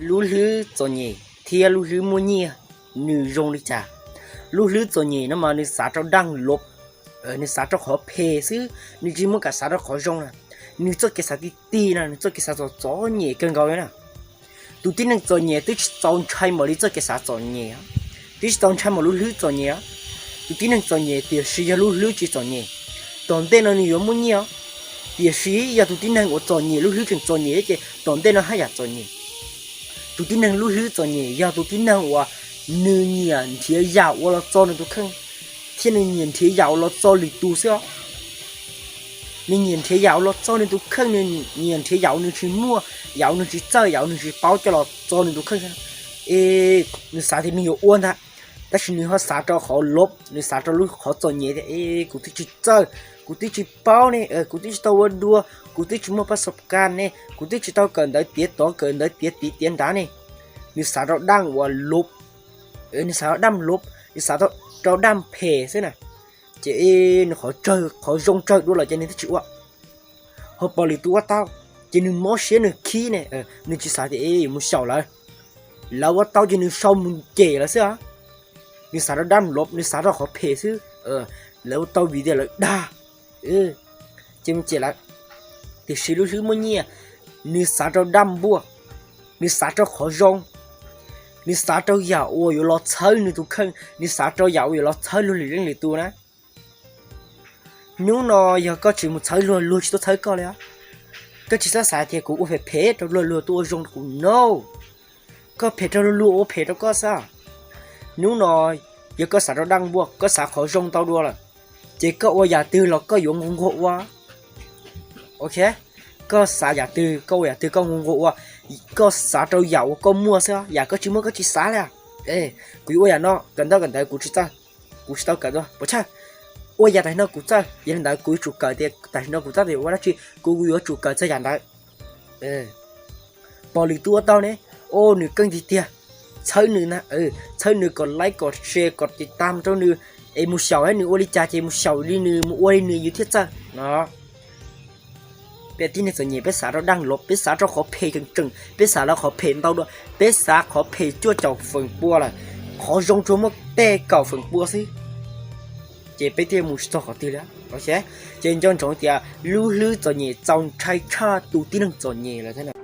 Lub hlwb txom nyem thiab lub hlwb muaj nyiaj nws zoo li cas? Lub hlwb txom nyem no mas nws xav rau daj lov, nws xav rau qhov phem xwb, nws tsis muaj kam xav rau qhov zoo na. Nws txoj kev xav ti ti na, nws txoj kev xav txom txom nyem kawg nkaus li na. Tus tib neeg txom nyem twb tsis txaus ntshai npaum li txoj kev xav txom nyem, twb tsis txaus ntshai npaum lub hlwb txom nyem. Tus tib neeg txom nyem tiam sis yog lub hlwb tsis txom nyem, tom ntej no nws yuav muaj nyiaj. Tiam sis yog tus tib neeg uas txom nyem lub hlwb tseem txom nyem ces tom ntej no haj yam txom nyem. Tus tib neeg lub hlwb txom nyem yog tus tib neeg uas nws nyiam nrhiav yam ua los txo nws tus kheej, thiab nws nyiam nrhiav yam ua los txo lwm tus xwb os. Nws nyiam nrhiav yam ua los txo nws tus kheej, nws nyiam nrhiav yam uas nws tsis muaj, yam uas nws tsis txawj, yam uas nws tsis paub coj los txo nws tus kheej. Es nws xav tias nws yuav ua ntag, tab sis nws ho xav rau qhov lov, nws xav rau lub qhov txom nyem tias es kuv twb tsis txawj, kuv twb tsis paub ne, kuv twb tsis tau ua dua, kuv twb tsis muaj pas xov kas ne, kuv twb tsis tau kawm ntawv tiav tod kawm ntawv tiav tid tiav nrad ne. Nws xav rau daj uas lov, nws xav rau daj lov, nws xav rau daj phem xwb na. Ces nws qhov tsawg qhov zoo tsawg dua lawm ces nws twb tsis ua. Ho pom lwm tus ua tau ces nws mob siab nws khib ne, nws tsis xav tias es yuav mus xyaum lawv, lawv ua tau ces nws sau mus cem lawv xwb os. Nws xav rau daj lov, nws xav rau qhov phem xwb, lawv ua tau vim tias lawv dag, ces mus cem lawv. Tiam sis lub hlwb muaj nyiaj, nws xav rau daj npuaj, nws xav rau qhov zoo, nws xav rau yam uas yuav los txhawb nws tus kheej, nws xav rau yam uas yuav los txhawb luag lwm leej lwm tus na. Hnub no yog koj tsis mus txhawb luag, luag tsis tuaj txhawb koj li os. Koj tsis txhob xav tias kuv ua phem phem rau luag, luag tuaj ua zoo rau kuv no. Koj phem rau luag, luag ua phem rau koj xwb. Hnub no yog koj xav rau daj npuaj, koj xav qhov zoo ntau dua lawm, ces koj ua yam twg los koj yuav nquag nquag ua. Ok, koj xav yam twg koj ua yam twg, koj nquag nquag ua. Koj xav rau yam uas koj muaj xwb, yam koj tsis muaj koj tsis xav li. Kuv yuav ua yam no, kawm ntawv kawm ntawv kuv tsis txawj, kuv tsis tau kawm dua puas tshaj. Ua yam tam sim no kuv txawj, yog li ntawd kuv yuav tsum kawm tias tam sim no kuv txawj tias ua dab tsi, kuv yuav tsum kawm txog yam ntawd. Pom lwm tus ua tau ne, o nws keej tiag tiag, txhawb nws na, txhawb nws kom like kom share kom tiv tam rau nws, es mus xyaum nws ua li cas ces mus xyaum li nws, mus ua li nws yus thiaj txawj no. Peb tib neeg txom nyem peb xav rau daj lov, peb xav rau qhov phem tseem tseem, peb xav rau qhov phem ntau dua, peb xav qhov phem cuaj caum feem pua lawm, qhov zoo tsuas muaj tej kaum feem pua xwb. Ces peb thiaj mus tsis txog qhov twg li. Ces nco ntsoov tias lub hlwb txom nyem txaus ntshai tshaj tus tib neeg txom nyem lawm thiab na.